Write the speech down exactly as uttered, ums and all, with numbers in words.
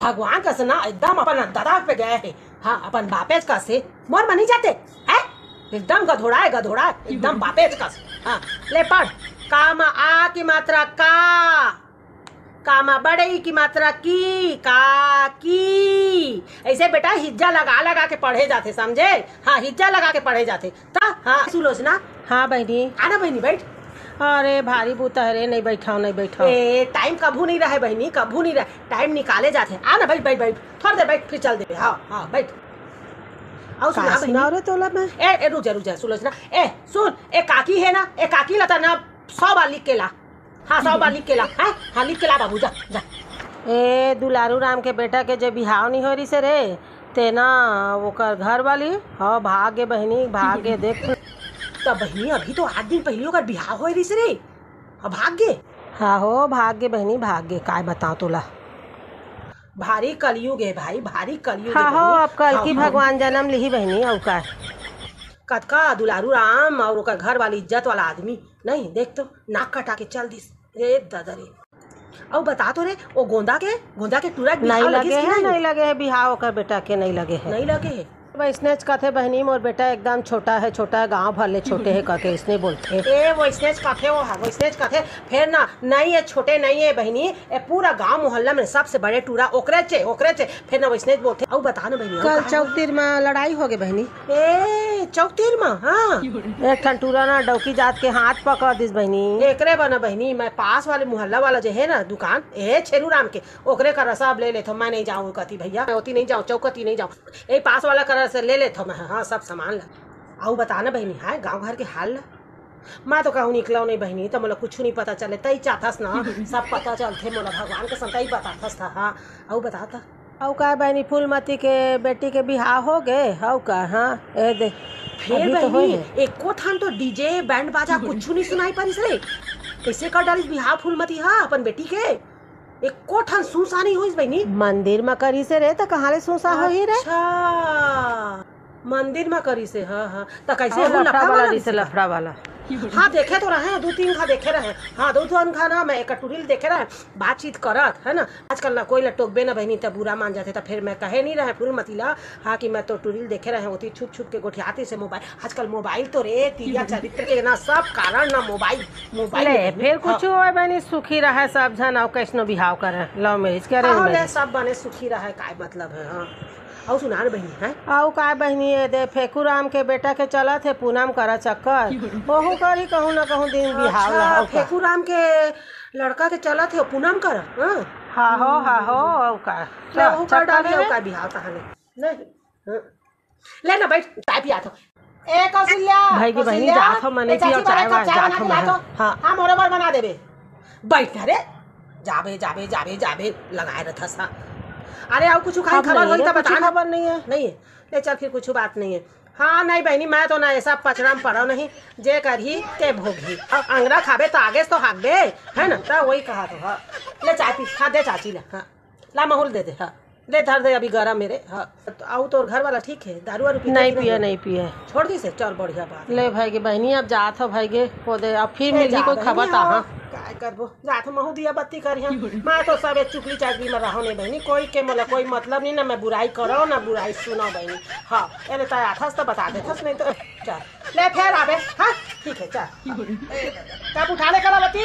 भगवान कस ना, एकदम अपन दादा पे गए हे। हाँ, अपन बापेच कस हे। मोर मन नहीं जाते, हैं? एकदम गधोड़ा हे, गधोड़ा, एकदम बापेच कस। हाँ, ले पढ़। का मा आ की मात्रा का, का मा बड़ई की मात्रा की, का की। ऐसे बेटा हिज्जा लगा लगा के पढ़े जाथे, समझे? हाँ, हिज्जा लगा के पढ़े जाथे। त, हाँ, सुलोचना। हाँ बहिनी। आ ना बहिनी, बैठ। अरे भारी बूता हे रे, नहीं बैठाओ, नहीं बैठाओ। ए, टाइम कभू नहीं रहे बहिनी, कभू नहीं रहे। टाइम निकाले जाथे। आ ना, बैठ, बैठ, बैठ। थोड़ी देर बैठ, फिर चल देबे। हाँ, हाँ, बैठ। अउ सुन, का हाँ बहिनी। सुनाओ रे तोला मैं? ए, ए, रुक जा, रुक जा, सुलोचना। ए, सुन, ए काकी हे ना, ए काकी ला त ना सौ बार लिख के ला। हाँ, सौ बार लिख के ला। हाँ, हाँ, लिख के ला बाबू, जा, जा। ए दुलारू राम के बेटा के जे बिहाव नहीं हो रहिस हे रे, ते ना ओकर घर वाली, हाँ, भाग गे बहिनी, भाग गे, देख। त बहिनी, अभी तो आठ दिन पहिली ओकर बिहाव होए रहिस रे, अब भाग गे। हाँ हो, भाग गे बहिनी, भाग गे, काय बताओ तोला। भारी कलयुग हे भाई, भारी कलयुग हे हाँ हो, बहिनी। अब कल हाँ, की हाँ। भगवान जन्म लिही बहिनी, अउ का। कतका दुलारू राम अउ ओकर घर वाली इज्जत वाला आदमी, नहीं, देख तो, नाक कटा के चल दिस। रे दादा रे। अउ बता तो रे, ओ गोंदा के, गोंदा के टूरा के बिहाव लगिस कि नहीं? नहीं लगे हे बिहाव, ओकर बेटा के नहीं लगे हे। नहीं लगे हे। वैसनेच कथे बहिनी, मोर बेटा एकदम छोटा हे, छोटा हे, गांव भर ले छोटे हे कह के इसने बोलथे। ए, वैसनेच कथे वो हा, वैसनेच कथे। फेर ना, नहीं, ये छोटे नहीं हे बहिनी, ये पूरा गांव मोहल्ला में सबसे बड़े टूरा ओकरेच हे, ओकरेच हे। फेर ना वैसनेच बोलथे। अउ बता ना बहिनी, अउ कल का चौक तीर म लड़ाई हो गे बहिनी। ए, चौक तीर म, हाँ। एक ठन टूरा ना डौकी जात के हाथ पकड़ दिस बहिनी। एकरे बर ना बहिनी, मैं पास वाले मोहल्ला वाला जे हे ना दुकान, ए छेरू राम के, ओकरे करा सब ले लेथों, मैं नहीं जाऊँ कती भैया, मैं ओती नहीं जाऊँ, चौक कती नहीं जाऊँ, ए पास वाला करा से ले लेथों मैं, हाँ, सब सामान ला। अउ बता ना बहिनी, हाँ, गाँव घर के हाल ला। मैं तो कहूँ निकलव नहीं बहिनी, त मोला कुछु नहीं पता चले, तई चाहथस ना, सब पता चलथे मोला, भगवान के संग तई बताथस था, हाँ। अउ बता ता। अउ का बहिनी, फूलमती के बेटी के बिहाव हो गे, अउ का, हाँ, ए दे। फेर अभी तो होए बहिनी, हे। एको ठन तो डीजे, बैंड बाजा कुछु नहीं सुनाई परिस रे। कइसे कर डारिस बिहाव फूलमती हा अपन बेटी के? एको ठन सूसा नहीं होइस बहिनी। मंदिर म करिस हे रे, त कहाँ ले सूसा होही रे? अच्छा, मंदिर म करिस हे, हाँ, हाँ। त कइसे अउ हो लफड़ा लफड़ा वाला वाला रिस हे, रिस हे? लफड़ा वाला। हाँ, देखे तो रहे, दू तीन खा देखे रहे। हाँ, दू तीन खा ना, मैं एक टुरी ल देखे रहे, बातचीत करत, है ना? आजकल ना कोई ला टोकबे ना बहिनी, त बुरा मान जाथे। त फेर मैं कहे नहीं रहे फूलमती ला, हाँ, कि मैं तो टुरी ल देखे रहे, ओती छुप छुप के गोठियातिस हे मोबाइल। आजकल मोबाइल तो रे, तिरिया चरित्र के ना सब कारण ना मोबाइल, मोबाइल ले, हे बहिनी। फेर हाँ। कुछु होय बहिनी, सुखी रहे सब झन, अउ कइसनो बिहाव करे, love marriage के, arrange हाँ, ले, marriage। सब बने सुखी रहे, काय मतलब हे, हाँ। अउ सुना ना बहिनी, हैं? अउ का बहिनी, ए दे, फेकूराम के बेटा के चलत हे पूनम करा चक्कर, ओहू करी कहूँ ना कहूँ दिन बिहाव अच्छा, ला, अउ का? फेकूराम के लड़का के चलत हे पूनम करा, हाँ? हाँ हो, हाँ हो, अउ का? ले, ओहू कर चक्कर डाले, ले। अउ का बिहाव तहाने? नहीं, हाँ। ले ना, बैठ, चाय पियाथों। ए, कौशल्या, भाई की बहिनी, कौशल्या, जाथों, मैं नहीं ए, चाची पियो, बना चाय के वाय, चाय बना जाथों के मैं। लाथों। हाँ। हाँ, मोरो बर बना देबे। बैठ ना रे। जाबे, जाबे, जाबे, जाबे, लगाए रथस, हाँ। अरे, अउ कुछु खाई अब खबर नहीं होई है, त कुछ बता ना। खबर नहीं है। नहीं है। ले चल, फिर कुछु बात नहीं है। हाँ, नहीं बहिनी, मैं तो ना ऐसा पचड़ा म पड़ो नहीं। जे करही, ते भोगही। अब अंगरा खाबे त आगे से तो हाकबे, है ना? त वही कहा तो, हाँ। ले चाय पी, हाँ, दे चाची ला, हाँ। ला महूँ ल दे दे, हाँ। ले धर दे, अभी गरम हे रे। हाँ, तो अउ तोर घर वाला ठीक हे? दारू वारू पीथे नहीं कि पिए, नहीं? नहीं पिए। छोड़ दिस हे? चल, बढ़िया बात हे। ले भाई के बहिनी, अब जाथों भाई के, ओदे, अब फिर ए, मिलही जा कोई बहिनी, खबर त हाँ। हाँ। काय करबो? जाथों महूँ दिया बत्ती करिहा। मैं तो सब ए चुगली चागली म रहूँ नहीं बहिनी, कोई के मोला कोई मतलब नहीं, ना मैं बुराई करो, ना बुराई सुनो बहिनी। हाँ, एले तय आथस त बता देथस, नहीं तो चल। ले फेर आबे, हाँ? ठीक हे, चल। कब उठा ले कलावती?